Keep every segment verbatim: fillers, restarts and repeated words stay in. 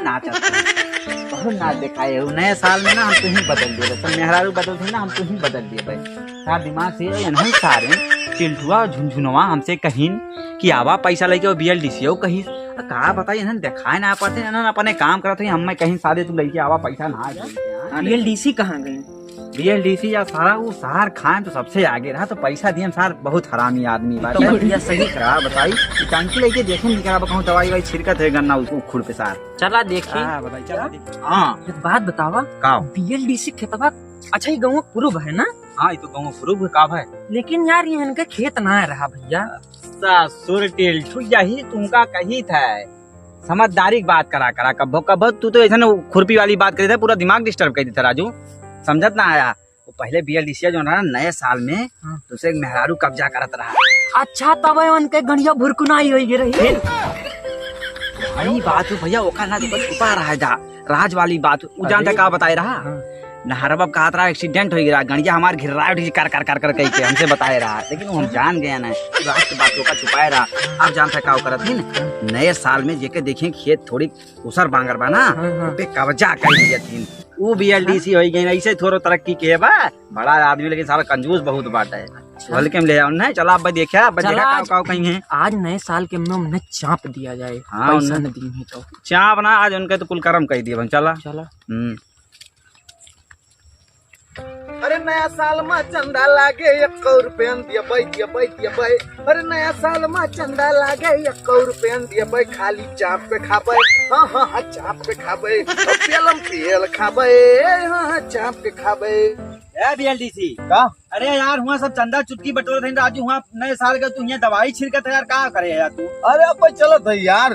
नाचत है। बहुत नाच देखाए हो। नए साल में ना हम तुहीं बदल देबे। सब मेहरारू बदलते ना, हम तुहीं बदल देबे। सार दिमाग से ये नहीं सारे टिल्टुआ झुनझुनवा हमसे कहिन कि आवा पैसा लेके, वो बीएलडीसी हो कहिस। आ, का बताई, इन्हन देखाए ना पड़ते, इन्हन अपने काम करत है, हमें कहिन सारे तू लेके आवा पैसा ना आए। बीएलडीसी कहाँ गए? बीएलडीसी या सारा वो सार खान तो सबसे आगे रहा, तो पैसा दियन सार बहुत हरामी आदमी बा। तो भैया सही करा बताई, कि टंकी लेके देखे निकला बा कहूँ दवाई वाई छिड़कत है गन्ना उसको खुर पे सार। चला देखी। हाँ बताई, चला देखी। हाँ। एक बात बतावा। का? बीएलडीसी खेतवा अच्छा ही गाँव पूर्व है ना? हाँ, ये तो गाँव पूर्व का है। लेकिन यार ये इनका खेत ना रहा भैया। ससुर टिल्टू यही तुमका कही था। समझदारी की बात करा करा, कब्बो कब्बो तू तो ऐसा ना खुरपी वाली बात करे था, पूरा दिमाग डिस्टर्ब कर देता राजू, समझत ना आया। वो पहले बीएलडीसी जो रहा ना, नए साल में हाँ। दूसरे के मेहरारू कब्जा करत रहा। अच्छा, तब उनके गणिया भुरकुनाई होई गे रही। वही बात हो भैया, ओका ना तो छुपा रहा है जा, राज वाली बात। उ जानता अरे। का बताए रहा? हाँ। नहरवा कहत रहा एक्सीडेंट हो गया, गणिया हमार घिर्रा उठी कर कर कर कर कह के हमसे बताए रहा, लेकिन वो हम जान गया ना, राज की बात ओका छुपाए रहा। आप जानता का करत ही ना, नए साल में जेके देखें खेत थोड़ी उसर बांगर बा ना, हाँ, हाँ। पे कब्जा कर लिया थी। वो बीएलडीसी हो गई ना, ऐसे थोड़ो तरक्की के बा, बड़ा आदमी लेकिन साला कंजूस बहुत बाटे। अच्छा। हल्के में ले आओ ना, चला अब देखा, अब चला देखा आज, काव काव कहीं है। आज नए साल के में उन्हें चाप दिया जाए, हाँ, पैसा उन्हें न दी है तो। चाप ना, आज उनके तो कुल कर्म कह दिए हम, चला। चला। हम्म। अरे नया साल मा चंदा लागे, एक रुपया दिया भाई, दिया भाई, दिया भाई। अरे नया साल मा चंदा लागे, एक रुपया दिया भाई, खाली चाप के खाबे, हाँ, हाँ, हाँ, चाप के खाबे, और पेलम पेल खाबे, हाँ, हाँ, चाप के खाबे। ए बीएलडीसी। का? अरे यार, हुआ सब चंदा चुटकी बटोरत हैं राजू, हुआ नए साल के तू यहाँ दवाई छिड़कत है यार, का करे यार तू? अरे अब चलत है यार।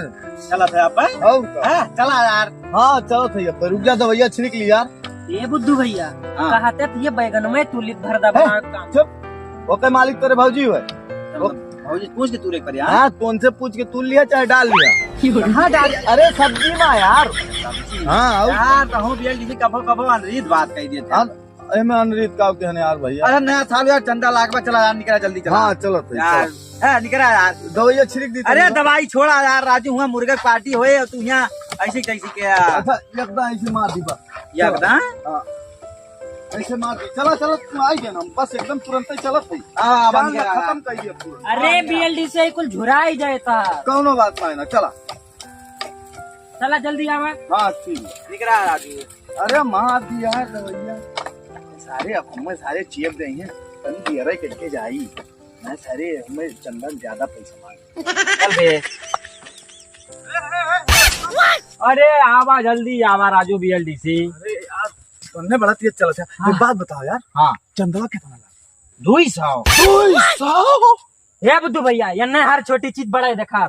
चलत है आप? और का? हाँ, चला यार। हाँ, चलत है, पर रुक जा, दवाइया छिड़क ली यार। ए बुद्धू भैया, हाँ। कहते तो ये बैगन में तू लिख भर दा हैं? बना काम। चुप। ओके मालिक तेरे भौजी हुए। तो ओ- भौजी पूछ के तू रे कर यार। हाँ, तो उनसे पूछ के तू लिया चाहे डाल लिया। कहाँ डाल? अरे सब्जी में यार। सब्जी? हाँ, और यार, तो हूँ बीएलडीसी कभो कभो अनरीत बात कह देते हैं। हाँ, एमे अनरीत का कहने यार भैया। अरे नया साल यार, चंदा लाग बा, चला यार, निकला जल्दी चला। हाँ, चलो तो, यार, चलो। है, निकला यार। दवाइया छिड़क दी अरे तुमने। दवाई छोड़ा यार, राजू हुआ मुर्गा पार्टी होए और तू यहाँ ऐसी तैसी के यार। अच्छा, एकदम ऐसे मार दी बस। ये एकदम? हाँ। ऐसे मार दी। चला, चला, तुम आई गए ना, बस एकदम तुरंत ही चलत है। हाँ, बन जान गया। खत्म कर दिया पूरा। अरे बीएलडीसी कुल झुरा ही जाए था। कौनो बात नहीं ना, चला। चला जल्दी आवा। हाँ, ठीक। निकला राजू। अरे मार दी यार दवाइया। सारे अब हमें सारे चेप देंगे। तनी दियरे करके जाई। मैं सारे हमें चंदन ज्यादा पैसा मांग। चल बे। अरे आवा जल्दी आवा राजू बीएलडीसी। अरे यार, तुमने बड़ा तेज चला था। हाँ। एक बात बताओ यार। हाँ। चंदवा कितना लगा? दुई सौ। दुई सौ? ए बुद्धू भैया, ये नहीं हर छोटी चीज बड़ा ही देखा।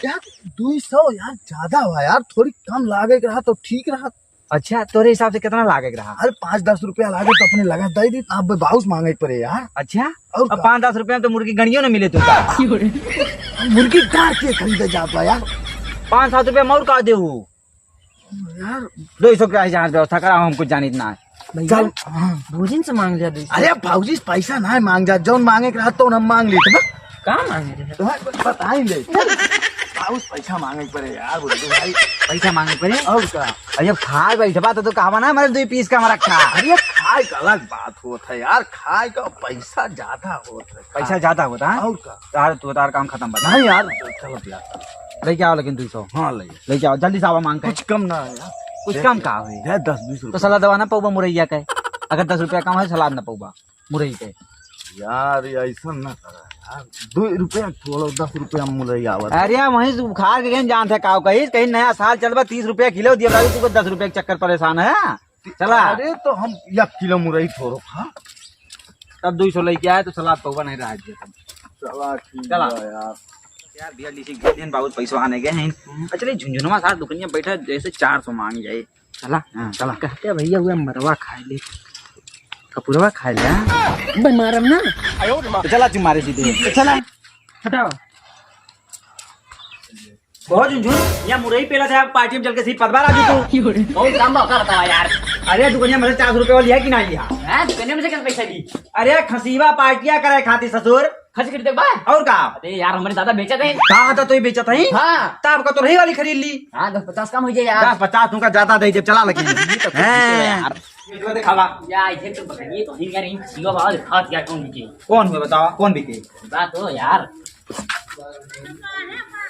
यार, दुई सौ यार ज्यादा हुआ यार, थोड़ी कम लागे के रहा तो ठीक रहा। अच्छा, तोरे हिसाब से कितना लागे के रहा? अरे, पाँच दस रुपया लागे तो अपने लगा दे दी, अब बाउस मांगे के पड़े यार। अच्छा, और अब का? पाँच दस रुपया में तो मुर्गी गणियों न मिले तू का? मुर्गी गाड़ के खरीदे जात बा यार। पाँच सात रुपया में और का देहू? यार। दो सौ के जहाँ व्यवस्था करा, हम कुछ जानित ना है। भैया, चल, हाँ। भौजिन से मांग लिया दो सौ। अरे, भौजी से पैसा ना है, मांग जा, जौन मांगे के रहा, तौन हम मांग ली। का मांगे रहे? तुम्हें बताई ले। भौजी से पैसा मांगे के पड़े यार, बोल दो भाई। पैसा मांगे के पड़े? और का? अरे, जब खाए बैठबा तो, तो कहवा ना, हमारे दो पीस का हमारा खा। अरे, खाए का अलग बात होत है यार, खाए का पैसा ज्यादा होत है। पैसा ज्यादा होता है? और का? यार, तू तार काम खत्म बता। नहीं यार, चलो यार। लेके आओ लेकिन दुई सौ। हाँ, ले। लेके आओ, जल्दी से आवा मांग के। कुछ कम ना है यार। कुछ कम का होई? दे दस बीस रुपया। तो सलाद दवा ना पौबा मुरैया के। अगर दस रुपया कम है, सलाद ना पौबा मुरई के। यार, ये ऐसा ना करा यार। दो रुपया छोड़ो, दस रुपया मुरई आवत। अरे, वहीं से उखाड़ के कहीं जानते का कही, कहीं नया साल चलबा, तीस रुपया किलो दिया, तू को दस रुपया के चक्कर परेशान है। चला। अरे, तो हम एक किलो मुरई छोड़ो, हाँ? तब दुई सौ लेके आए तो सलाद पौवा नहीं रहा है। चला, ठीक चला। बा यार। यार, भैया, लीजिए, गिर दिन बहुत पैसा आने गए हैं। हम्म। अच्छा, ये झुनझुनवा साथ दुकनिया बैठा, जैसे चार सौ मांग जाए। चला, हाँ, चला। कहते हैं, भैया, हुआ मरवा खाए ले, कपुरवा खाए ले, हाँ? बे, मारम ना। तो चला, तू मारे सीधे। तो चला। हटाओ। बहुत झुनझुन, यहाँ मुरई पेला था, पार्टी में चल के सीट पदवा राजू तू। बहुत काम बा करता है यार। अरे, दुकनिया में से चार सौ रुपये वाली है कि ना लिया? हैं? दुकनिया में से कैसे पैसा ली? अरे, खसीवा पार्टियां करे खातिर ससुर। खसी खरीदे के बा? और का? अरे यार, हमरे दादा बेचत हैं। कहा था तो ही बेचत हैं? हाँ। तब का तो रही वाली खरीद ली। हाँ, दस पचास कम हो जाए यार। दस पचास तुमका ज्यादा दे, जब चला लगी। ये तो ठीक है हैं। यार। ये तो दिखावा। या, ये तो बताइए तो नहीं यार, इन खसियों वाला दिखा दिया कौन बिके? कौन हुआ बतावा, कौन बिके? बता तो यार।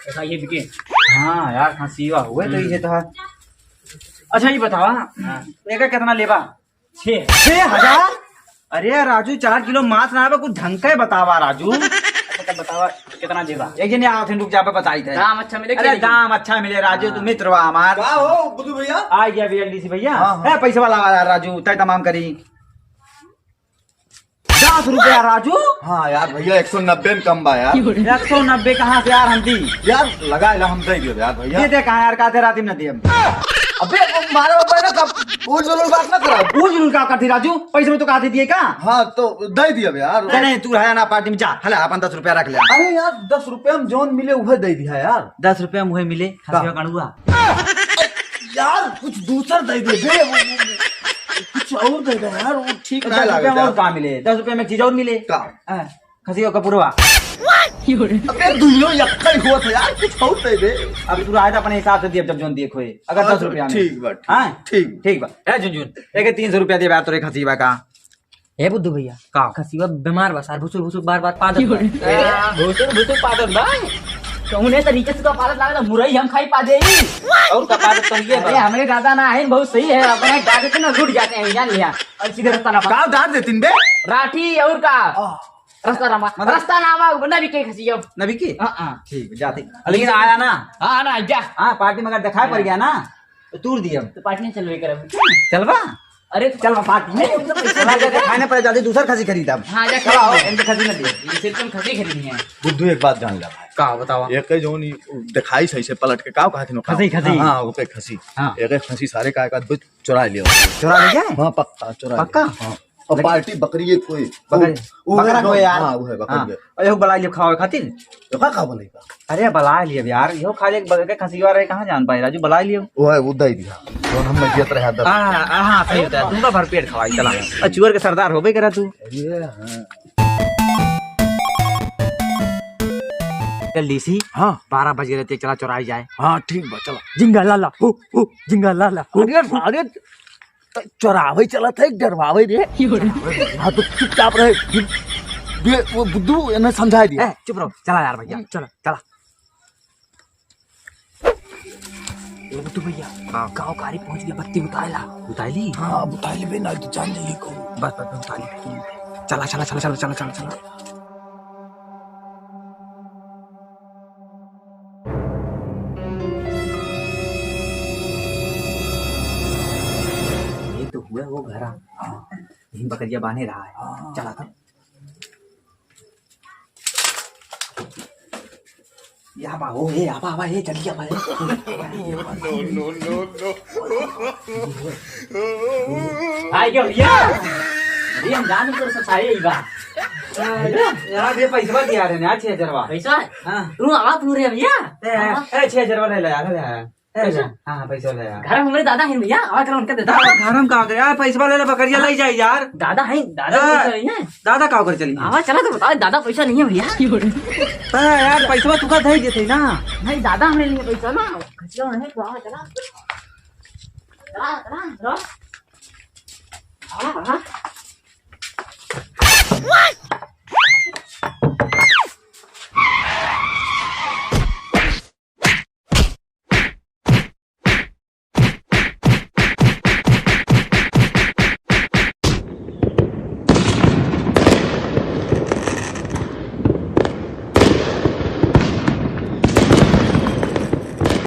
ऐसा ये बिके। हाँ यार, खसिया हुए तो ये तो है। अच्छा, ये बतावा, हाँ। एका कितना लेबा? छे। छे हजार? अरे राजू, चार किलो मांस ना आवे, कुछ ढंग के बतावा राजू। अच्छा, तब बतावा, कितना देबा? एक जने आवत हैं, रुक जा, पे बताई थे। दाम अच्छा मिले, अरे, क्या दाम अच्छा मिले राजू, हाँ। तू मित्र बा हमार। का हो बुद्धू भैया? आ गया भैया, डीसी भैया। हाँ, हाँ। ए, पैसा वाला आवा राजू, तय तमाम करी। दस रुपया राजू? हाँ यार भैया, एक सौ नब्बे में कम बा यार। एक सौ नब्बे कहाँ से यार हम दी? यार, लगा ला, हम दे दियो यार भैया। दे दे, कहाँ यार, का थे राती में न दिए हम। अबे, वो मारा बाबा ना, कब बोल जरूर बात ना करा। बोल जरूर का करती राजू? पैसे में तो कहा थे दिए का? हाँ, तो दे दिया यार। नहीं, नहीं, तू रहा ना पार्टी में, जा, हला, अपन दस रुपया रख ले। अरे यार, दस रुपया में जौन मिले, उहे दे दिया यार। दस रुपया में उहे मिले, का? खसिया कड़ुआ। यार, कुछ दूसर दे दे बे, वो, वो, वो, कुछ और दे दे यार, वो ठीक ना दस लगे रुपया में यार। और का मिले? दस रुपया में एक चीज और मिले। का? हाँ, खसियो का पुरवा। अबे, दुइयो यक्का ही हुआ था यार, कुछ और दे दे। अब तू रहा था अपने हिसाब से दिए, जब जौन दिए खोए, अगर अच्छा, दस रुपया में। ठीक बा, ठीक, हाँ? ठीक। ठीक बा। ए, झुनझुन, एक तीन सौ रुपया दे बा, तोरे खसीबा का। हे बुद्धू भैया, का? खसीबा बीमार बा सार, भुसुक भुसुक बार बार पादत बा। ए, भुसुक भुसुक पादत बा? तो उन्हें तो नीचे से तो पादत लागल, मुरई हम खाई पादे ही। और का पादत तो ये बा? अरे, हमरे दादा ना है, बहुत सही है, अपने दादा से ना लूट जाते हैं, जान लिया। और सीधे रास्ता ना पा- का दाद देतिन बे? राठी और का? आह। रास्ता ना पा-, मतलब? रास्ता ना पा-, ना बिके खसी अब। ना बिके? हाँ, हाँ। ठीक, जाते। लेकिन आया ना? हाँ, ना, जा। हाँ, पार्टी में अगर दिखाई पड़ गया ना, तो तूर दिए हम। तो पार्टी में चलबे करब। चलबा? अरे तो चल, हम पार्टी में। हम तो पैसा चला दे के दे। खाने पर जल्दी दूसर खसी खरीदब। हाँ, जा चला, आओ, खरीद। इनके खसी ना दिए। ये सिर्फ हम खसी खरीदनी है। बुद्धू, एक बात जान ले भाई। का बतावा? एक जौन ई दिखाई सही से पलट के का कहत नो खसी, खसी। हाँ, ओके खसी। हाँ। एक खसी सारे का एक आध चुरा लियो। चुरा ले गए? हाँ, पक्का चुरा पक्का? लियो। हाँ। और लेकिन पार्टी बकरी है कोई। बकरी, वो, वो बकरा एकदम, कोई यार। हाँ, वो है बकरी हाँ। है। और यहू बलाई लियो खावे खातिर। तो का, का बोलेगा? अरे बलाई लियो यार, यहू खा ले, बकरे के खसी वाले कहाँ जान पाए राजू, बलाई लियो। वो है, वो दे दिया। जौन हम में जियत रहे दस। हाँ, हाँ, हाँ, सही होता है, तुमका भरपेट खवाई, चला। और चुअर के सरदार होबे करा तू। अरे हाँ। चल डीसी, हाँ। बारह बज गए रहते, चला चुराई जाए। हाँ, ठीक बा, चला। जिंगा लाला, हो, हो, जिंगा लाला, हो। अरे, अरे, त चोरावे चलत है, डरवावे रे। हाँ, तो चुपचाप रहे। बे, वो बुद्धू, इन्हें समझाई दिया। ए, चुप रहो, चला यार भैया, हम्म। चला, चला। ए बुद्धू भैया, हाँ। गाँव गाड़ी पहुँच गया, बत्ती बुताए ला। बुताई ली? हाँ, बुताई लेबे ना, तो जान जाइए कहूँ। बस, बस, बस, बुताई लेबे। चला, चला, चला। ये तो हुआ वो घरा। हाँ। यहीं बकरिया बांधे रहा है। हाँ। चला तब। या बा, ओ, ए, आवा, आवा, ए, जल्दी आवा, ए। No, no, no, no। भाई, क्या भैया? अरे, हम जान कर सब सारे ही बा। यार, ये पैसवा दिया रे, यार, छह हजारवा। पैसा? हाँ। तू आवा, तू रे भैया। ए, ए, छह हजारवा ले ले यार, ले यार। ए, पैसा? हाँ, हाँ, पैसा ले यार। घर में हमारे दादा हैं भैया, आवा करो उनका देता। दादा, घर में का करे? यार, पैसवा ले ले, बकरिया ले जाए यार। दादा हैं, दादा हाँ। पैसा नहीं है। दादा का करे चली? आवा, चला तो बताओ, दादा पैसा नहीं है भैया। हाँ, यार, पैसवा तुका दे देते ना। नहीं, दादा हमरे लिए पैसा ना, खसिया नहीं, तो आवा, चला। चला, चला, चला। आवा, आवा।